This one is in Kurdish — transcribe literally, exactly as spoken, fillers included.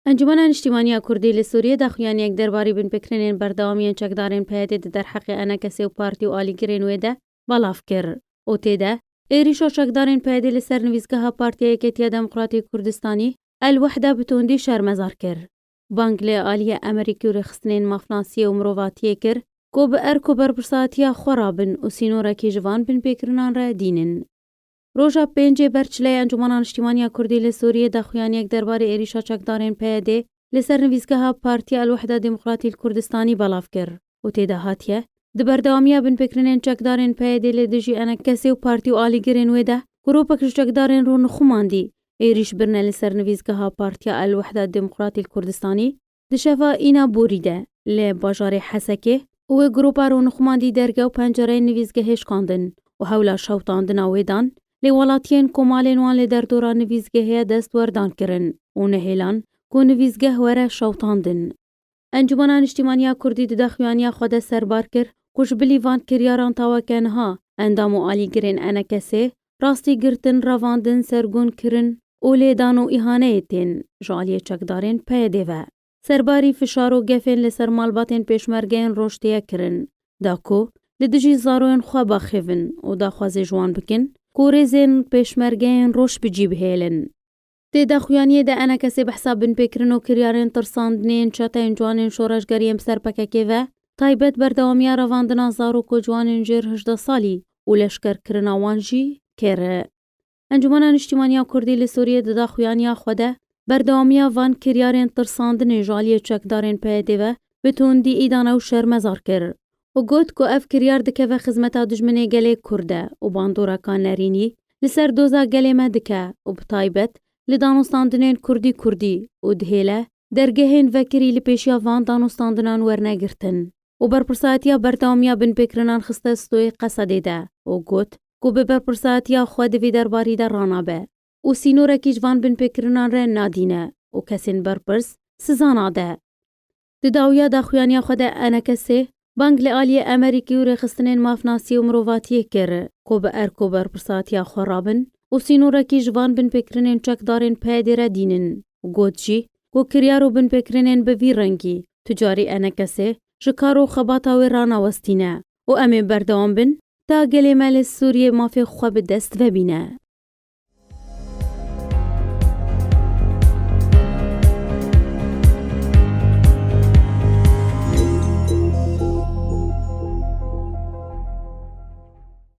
Encûmena Niştîmaniya Kurdî li Sûriyê daxuyaniyek derbarî binpêkirinên berdewamiyên çekdarên P Y D di derheqê ENKSê û partî û alîgirên wê de belav kir û tê de êrîşa çekdarên P Y D li ser nivîsgeha Partiya Yeketiya Demokratî Kurdistanî El Wehda bi tundî şermezar kir. Bang li aliyê Amerîkî û rêxistinên mafnasiyê û mirovatiyê kir ku bi erk û berpirsatiya xwe rabin û sînorekî ji van binpêkirinan re dînin. Roja pêncê ber çileyê Encûmena Niştîmaniya Kurdî li Sûriyê daxuyaniyek derbarê êrîşa çekdarên P Y D li ser nivîsgeha Partiya El Wehda Demokratî li Kurdistanî belav kir û tê de hatiye, di berdewamiya binpêkirinên çekdarên P Y D li dijî ENKSê û partî û alîgirên wê de, grûpek ji çekdarên rûnixumandî êrîş birine li ser nivîsgeha Partiya El Wehda Demokratî li Kurdistanî, di şeva îna borî de li bajarê Hesekê û wê grûpa rûnixumandî derge û pencereyên nivîsgehê şikandin û hewla şewitandina wê dan, lê welatiyên ku malên wan li derdora nivîsgehê ye dest werdan kirin û nehêlan ku nivîsgeh were şewitandin. Encûmena Niştîmaniya Kurdî di daxuyaniya xwe de serbar kir ku ji bilî van kiryaran ta weke niha endam û alîgirên ENKSê rastî girtin, revandin, sergûn kirin û lêdan û îhaneyê tên ji aliyê çekdarên P Y D ve. Serbarî fişar û gefên li ser malbatên pêşmergeyên roj têye kirin, da ku li dijî zaroyên xwe baxivin û daxwazê ji wan bikin ku rêzên pêşmergeyên roj bi cî bihêlin. Di daxuyaniyê de ENKSê behsa binpêkirin û kiryarên tirsandinê yên çeteyên ciwanên şoreşgeriyên bi ser P K K ve, taybet berdewamiya revandina zarok û ciwanên jêr hejdeh salî û leşkerkirina wan jî kir. Encûmena Niştîmaniya Kurdî li Sûriyê di daxuyaniya xwe de berdewamiya van kiryarên tirsandinê ji aliyê çekdarên P Y D ve bi tundî îdane û şermezar kir û got ku ev kiryar dikeve xizmeta dijminê gelê Kurd e û bandoreka nerînî li ser doza gelê me dike û bi taybet li danûstandinên Kurdî Kurdî û dihêle dergehên vekirî li pêşiya van danûstandinan werne girtin û berpirsatiya berdewamiya binpêkirinan xiste stoyê Qesedê de û got ku bi berpirsatiya xwe di vî derbarî de ranabe û sînorekî ji van binpêkirinan re nadîne û kesên berpirs siza nade. Di dawiya daxuyaniya xwe de ENKSê bang li aliyê Amerîkî û rêxistinên mafnasiyê û mirovatiyê kir ku bi erk û berpirsatiya xwe rabin û sînorekî ji van binpêkirinên çekdarên P Y D re dînin û got jî ku kiryar û binpêkirinên bi vî rengî tu carî ENKSê ji kar û xebata wê ranawestîne û em ê berdewam bin ta gelê me li Sûriyê mafê xwe bi dest ve bîne.